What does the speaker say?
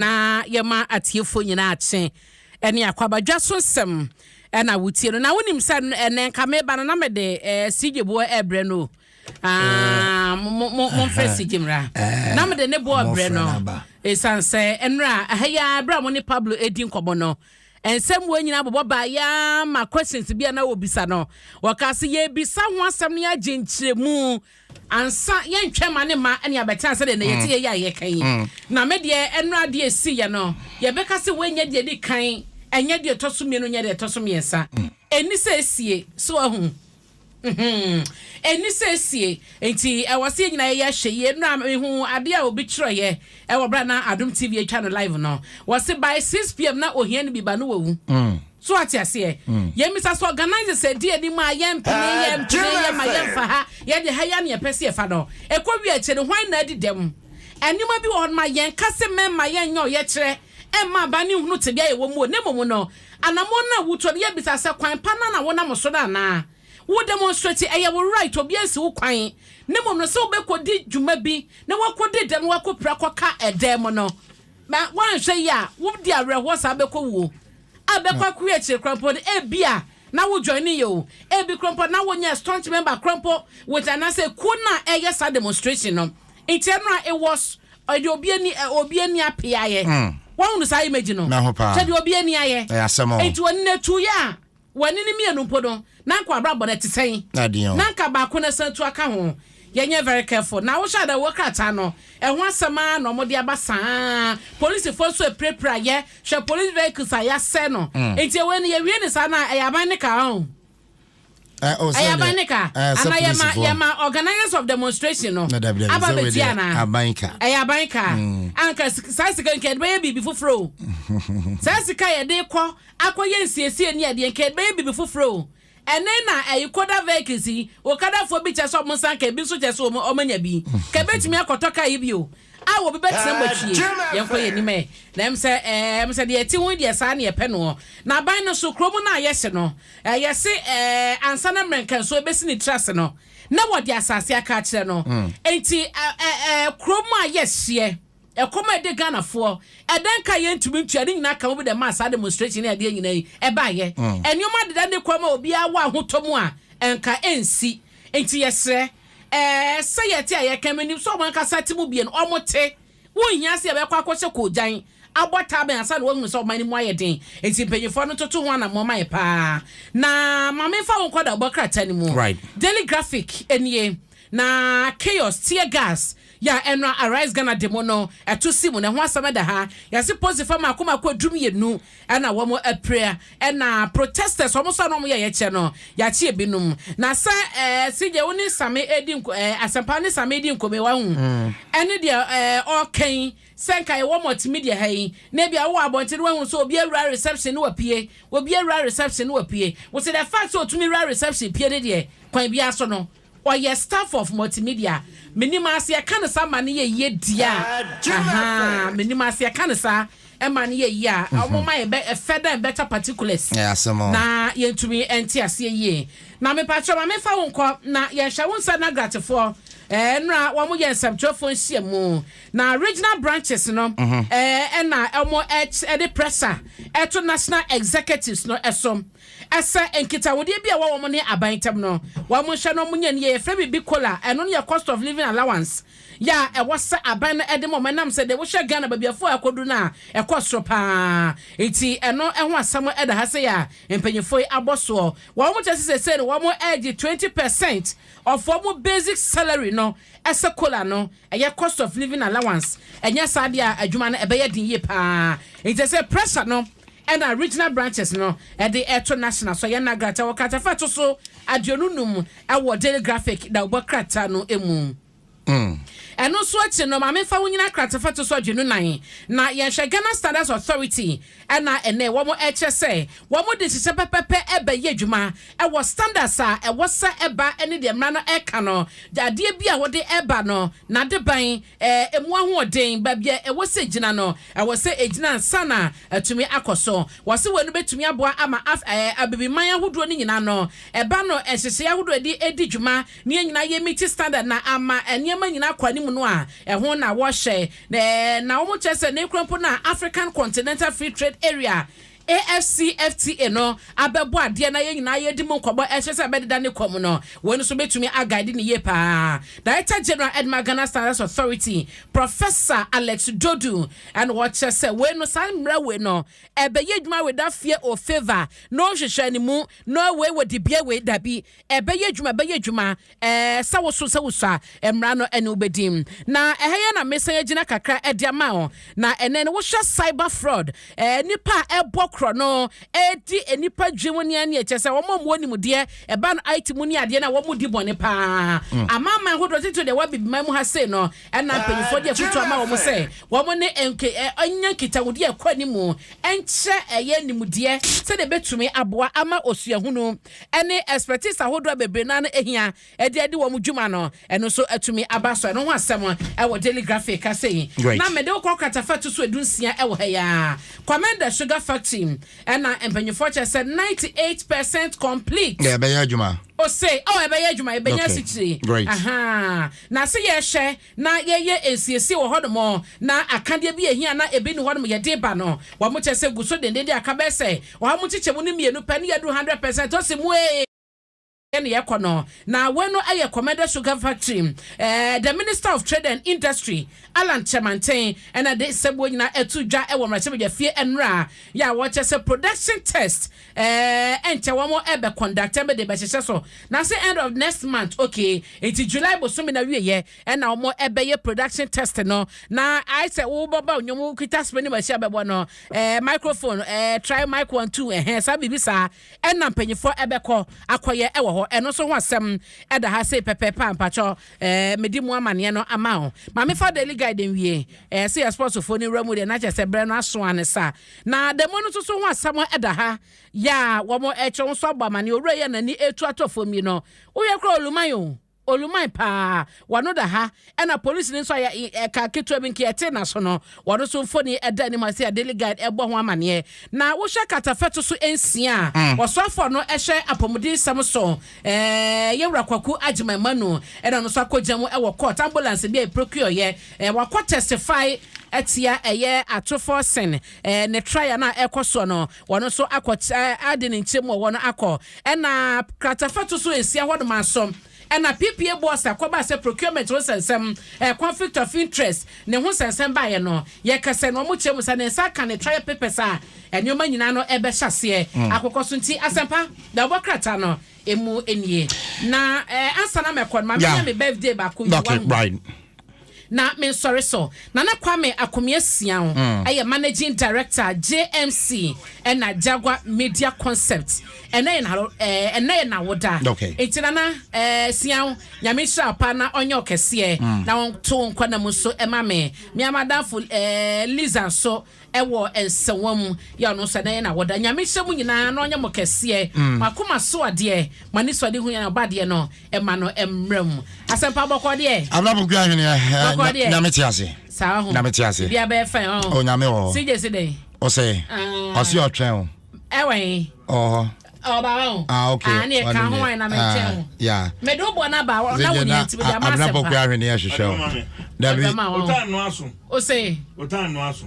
Na yɛma atiefoɔ nyinaa akye ne akwabadwa so nsɛm na wotie no. Na wonim sɛ ɛnɛ nka meba no na mede eh, sigye boɔ ɛbrɛ no. Ah, momfrɛ sigye mmra. Na mede ne boɔ brɛ no. Ɛsiane sɛ nnora ɛha yi ara berɛ a mo ne Pablo ɛdi nkɔmmɔ no, nsɛm wɔ nyinaa bobɔ baa yɛa ma questions bi a na wɔbisa no. Wɔka sɛ yɛbisa ho asɛm no yɛagye nkyerɛmu. Ansa yɛntwɛn ma ne mma ne abɛtena sɛdeɛ nnɛ yɛte yɛ yi a yɛka yi. Na me deɛ ɛnora adeɛ ɛsiiɛ no, yɛbɛka sɛ wei nyɛ deɛ ɛdi kan, ɛnyɛ deɛ ɛtɔ so mmienu, nyɛ deɛ ɛtɔ so mmiɛnsa. Ɛnni sɛ ɛsie, so wahu? Mm-hmm. Ɛnni sɛ ɛsie. Nti ɛwɔ sɛ yɛn nyinaa yɛyɛ ahwɛ yie. Ɛnora mehu adeɛ a obi twerɛeɛ ɛwɔ berɛ a na Adom TV atwa no live no. Wɔse by 6 pm na ohia no bi ba no wawu. So wate aseɛ? Yɛmmisa sɛ organisers a ɛdi anim a yɛmpene, yɛmpene, yɛmma yɛmfa ha, yɛde ha yi ara na yɛpɛ sɛ yɛfa no. Ɛkɔ wie akyire no, hwan na adi dɛm? Nneɛma bi wɔ hɔ no ma yɛnka sɛ mɛmma yɛnyɛ ɔyɛkyerɛ mma aban no nhunu tebea a yɛwɔ mu o, na mmom no, anammɔn no a wotuo no, yɛbisa sɛ kwan pa no ara na wonam so no anaa? Wo demonstrate, ɛyɛ wo right, obiara nsi wo kwan, na mmom no sɛ wobɛkɔdi dwuma bi na woakɔdi dɛm na woakɔpira kɔka ɛdan mu no, na woanhwɛ yie a, wodi awerɛhoɔ saa bɛkɔ wuo. A bɛkɔ akowie akyire koraa mpo no, ebia na wo joine yɛ o, ebi koraa mpo na wonyɛ staunch member koraa mpo with anaasɛ kuo no a ɛyɛ saa demonstration no. Nti ɛno a it was ɛde obi ani obi ani apee ayɛ. Wahunu saa image no? Mɛho paa. Kyɛ deɛ obi ani ayɛ. Ɛyɛ asɛm o. Nti wɔne no atu yɛ a, wɔne no mmienu mpo no, na anka w'abrabɔ no ɛte sɛn? Na ɛden o. Na anka baako no asan atu aka ho. Yɛnyɛ very careful. Na wohwɛ adawuo krataa no, ɛho asɛm ara na wɔde aba saa. Polisifoɔ nso apirapira yɛ. Hwɛ police vehicles a yɛasɛe no. Nti wei no yɛwie no saa no a, ɛyɛ aban ne ka ɔn? Oh, Ɛyɛ aban ne ka? Sɛ Anaa yɛma polisifoɔ. yɛma organisers of demonstration no Na dabi dabi, aba sɛ wei abɛtua deɛ anaa? aban ka. Ɛyɛ aban ka. Anka saa sika nka yɛde bɛyɛ biribi foforɔ o. Saa sika a yɛde kɔ akɔyɛ nsiesie ne adeɛ nka yɛde bɛyɛ biribi foforɔ o. Ɛne na ɛyi koda vehicles yi, okadafoɔ bi kyɛ sɛ ɔmo nsa nka ebi nso kyɛ sɛ ɔmo ɔmo anya bi. Nka ebetumi akɔtɔ car yi bi o, a obi bɛtena mu atwie. Yɛnkɔ yɛn anim ɛ. Na ɛm sɛ ɛɛ ɛm sɛ deɛ ɛte ho yi deɛ saa na yɛpɛ noɔ. Na aban no so, kurom no a yɛhye no, ɛɛ yɛse ɛɛ ansa na mmerɛnkɛnsoɔ bɛsi ne tiri ase no, na wɔde asase aka akyerɛ no. Enti ɛ ɛ ɛɛ kurom a yɛhyeɛ. Ɛkɔm a ɛde Ghanafoɔ, ɛdɛn ka yɛntumi ntua, ne nyinaa ka ho bi na ɛmaa saa demonstration ne adeɛ nyinaa yi ɛbaeɛ. Nneɛma deda ne kwan mu a obiara wɔ ahotɔ mu a, ɛnka ɛnsi. Nti yɛsrɛ, ɛɛ sɛ yɛte a yɛka, menim sɛ wɔn ankasa te mu bio no, wɔte. Wonhia sɛ yɛbɛkɔ akɔhyɛ koogyan, abɔ taabɛn ansa na wɔahunu sɛ ɔman no mu ayɛ den. Nti mpanyinfoɔ no ntoto ho anammɔn ma yɛ paa. Na ma memfa wo nkɔ dawubɔ krataa no mu. Daily Graphic nie. Na chaos, tear gas, yɛ a ɛno a Arise Ghana demo no ɛto si mu no ɛho asɛm ɛda ha. Yɛse polisifo mako mako 12 ɛna wɔn apira ɛna protesters wɔn nso a na wɔn yɛ yɛkyɛ no yɛakye ebinom. Na sɛ ɛɛ CJ wo ne Same edi nko ɛɛ Asɛmpa ne Same edi nkɔmɔ yi wahu ɛne deɛ ɛɛ ɔɔka yi sɛ nka yɛwɔ multimedia ha yi na ebia wowɔ abɔnten na wahu sɛ obi awura reception na wapue obi awura reception na wapue. Wo se the fact sɛ otumi wura reception pue ne deɛ kwan biara so no Ɔyɛ staff of multimedia. Menim ase ɛka no saa ma no yɛ yie deɛ a ahaa menim ase ɛka no saa ɛma no yɛ yie a ɔmo ma yɛ bɛ further and better particulars na yɛntumi nte aseɛ yie. Na mepakyɛw ma menfa wo nkɔ na yɛnhwɛ wo nsa Nagratefoɔ ɛɛ nnora wɔn yɛ nsɛmtwerɛfoɔ nhyiamu na regional branches no ɛɛ ɛna wɔn ɛde pressure ɛto national executives no ɛso. Ɛsɛ nkitahodie bi a ɛwɔ wɔn ne aban ntam no, wɔn nhwɛ na wɔn nyɛ no yie. Yɛfrɛ biribi COLA, ɛno no yɛ Cost of Living Allowance, yɛ a ɛwɔ sɛ aban no de ma wɔn ɛnam sɛ deɛ wohwɛ Ghana baabi afuo a akɔduru no a, ɛkɔ soro pa ara. Nti ɛno ho asɛm da ha sei a mpanyinfoɔ yi abɔ soɔ. Wɔn kyerɛ sɛ seesei no wɔn regye 20 percent of wɔn basic salary no ɛsɛ COLA no, ɛyɛ Cost of Living Allowance. Ɛnyɛ saa deɛ a adwuma no ɛbɛyɛ den yie pa ara. Nti ɛsɛ pressure no ɛna regional branches no de reto national so. Ɛyɛ NAGRAT wɔ kratafa a ɛto so 25 wɔ Daily Graphic dawubɔ krataa no mu. Ɛno nso akyi no, ma memfa wo nyina kratafa ɛto so 24 na yɛnhwɛ Ghana Standards Authority ɛna ɛnɛ wɔn ɛkyerɛ sɛ wɔn de nhyehyɛ pɛpɛpɛ ɛbɛyɛ adwuma ɛwɔ standards a ɛwɔ sɛ ɛba ɛne deɛ mmara no ɛka no, adeɛ bi a wɔde ɛba no n'adeban Emu ahoɔden, baabi a ɛwɔ sɛ egyina no, ɛwɔ sɛ egyina ansa na atumi akɔ so. Wɔse wei no bɛtumi aboa ama Af Abibiman ahodoɔ no nyinaa no, ɛba no nhyehyɛeɛ ahodoɔ a yɛde di dwuma na yɛn nyinaa yɛ meeti standard na ama nneɛma nyinaa akɔ anim. anim no a ɛho na wɔhyɛ na wɔn kyerɛ sɛ ne kura mpo na African Continental Free Trade Area, AfCFTA no abɛbɔ adeɛ na yɛn nyinaa yɛdi mu nkɔmmɔ, ɛhyɛ sɛ ɛbɛdeda ne kɔm no, wɔn nso bɛtumi aguide ne yie paa. Director General Edma Ghana Standards Authority, Professor Alex Dodu, ɛna wɔkyerɛ sɛ wei no, saa mmerɛ wei no ɛbɛyɛ adwuma without fear or favour na ɔhwehwɛ ne mu na wei wɔ dibea wei dabi, ɛbɛyɛ adwuma, ɛbɛyɛ adwuma sɛ woso sɛ woso a mmara no ɛne wobɛdi. Na ɛha yɛ na mesan agyina kakra ɛde ama wo. Na ɛnɛ no wohwɛ cyber fraud, nipa a ɛbɔ korɔ no ɛdi nipa dwe mu ne ɛne ɛkyɛ sɛ wɔn a wɔn nimdeɛ ɛba no IT mu ne adeɛ na wɔn di bɔne paa. Amaaman ahodoɔ titiri deɛ wɔabibi man mu ha sei no, ɛna mpanyinfoɔ de afutu ama wɔn sɛ wɔn ne nke ɛnya nkitahodie ɛkɔ anim ɛnkyɛ ɛyɛ nimdeɛ sɛdeɛ ɛbɛtumi aboa ama osuahunu ɛne expertise ahodoɔ bebree naa no ehia ɛde wɔn dwuma no, ɛno nso atumi aba so. Ɛno ho asɛm ɛwɔ Daily Graphic kasa yi. Na mɛde wokɔ kratafa to so 16 ɛwɔ ha yi, Komenda Sugar Factory, ɛna mpanyinfoɔ kyerɛ sɛ 98% complete. Yeah, ɛbɛyɛ adwuma. Ose ɔ ɛbɛyɛ adwuma, ɛbɛnya asikyire. Na se yɛhyɛ na yɛyɛ esiesie wɔ hɔnom na akadeɛ bi ehia na ebi ni hɔnom yɛde ba no, wɔn kyerɛ sɛ gu so dendenden aka bɛyɛ sɛ wɔn mo kyekyɛ mu no mmienu pɛ ne yɛdu 100%. Ɔsi mu ee ɛna yɛkɔ no. Na wɔn no yɛ Komenda Sugar Factory. The Minister of Trade and Industry, Alan Kyerematen, ɛna de sɛbuo nyinaa ɛto dwa ɛwɔ mmarahyɛbadwa fie ɛnora yɛ a wɔkyɛ sɛ production test ɛnkyɛ wɔn ɛbɛ conduct, ɛbɛ de bɛhyehyɛ so na sɛ end of next month, okay, nti July bosomi na wie yɛ ɛna wɔn ɛbɛyɛ production test no. Na ayɛ sɛ wɔbɛba onyom kita spinning machine abɛbɔ no microphone, try mic one two, ɛhɛn, saa biribi saa ɛna mpanyinfoɔ ɛbɛkɔ akɔyɛ ɛwɔ hɔ. Ɛno nso ho asɛm ɛda ha sei pɛpɛɛpɛ a mpakyɛw medi mu amaneɛ no ama wo. Maame fa Daily Guide nwie sɛ yɛ sportsfoɔ no wura mu deɛ na kyerɛ sɛ berɛ no aso ane sa. Na dɛmo no nso so ho asɛm ɛda ha yɛ a wɔn ɛkyerɛ wɔn nso abɔ amaneɛ. Owura yɛ n'ani etu atɔ fam yi no, woyɛ kora oluman o, oluman paa wɔno da ha. Ɛna polisi ni nso a ɛka ketewa bi nka ɛte na so no, wɔno nso mfoni ɛda anim ase a Daily Guide ɛbɔ ho amaneɛ. Na wohwɛ katafɛto so 6 a wɔsoafoɔ no ɛhyɛ apɔmuden nsɛm so, yɛwura Kwaku Agyeman Manu, ɛna ɔno nso akɔgyina mu ɛwɔ court. Ambulance bi a procure yɛ wakɔ testify ɛtia ɛyɛ Ato Forson ne trial no a ɛkɔ soɔ no, wɔno nso akɔ ade ne nkyɛn mu wɔ no akɔ. Ɛna kratafɛto so 6 hɔ nom aso ɛna PPA boss akɔba sɛ procurement ho nsɛnsɛm, conflict of interest ne ho nsɛnsɛm baeɛ no, yɛkɛsɛ na ɔmo kyerɛ mu sɛ ne nsa ka ne trial papers a nneɛma nyinaa no ɛbɛhyɛ aseɛ akokɔ so. Nti asɛmpa na ɔbɔ krataa no emu nie. Na ansa na mɛkɔ no, maame yɛ me birthday baako yi. Na me nsɔre so Nana Kwame Akomea Sian, ɛyɛ managing director JMC ɛna Jaguar Media Concept. Ɛnɛ yɛ na ɛnɛ yɛ n'awoda. Nti Nana Sian, Nyame nhyira pa na ɔnyɛ ɔkɛseɛ na ɔnto nkwa na mu nso ɛma me amadamfo Liza nso ɛwɔ nsɛnwa mu yɛ ɔno nso ɛnɛ yɛ n'awoda. Nyame nhyɛ mu nyinaa na ɔnyɛ mo kɛseɛ. Makoma so adeɛ ma ne so ade hu yɛn ɔba adeɛ no ɛma no ɛmmerɛ mu. Asɛmpa bɔkɔ deɛ. Abrabɔ kura ahweneɛ. Bɔkɔ deɛ. Nyame te ase. Saa ho. Nyame te ase. Bia bɛyɛ fɛn ɔn. O, Nyame wɔ hɔ. CJ si dɛn? Ɔsɛ ɔsɛ ɔtwɛn o. Ɛwɔ yi. Ɔhɔ. Ɔba hɔ. Ah, okay. Ah, ne ɛka ho wɔn na mɛ nkyɛn o. Mɛ do bɔ n'aba na wo ni nti de ama. Abrabɔ asɛmpa. Kura ahweneɛ hwehwɛ o dabi. Ɔbɛma O wɔn. time no aso. O se. O time no aso.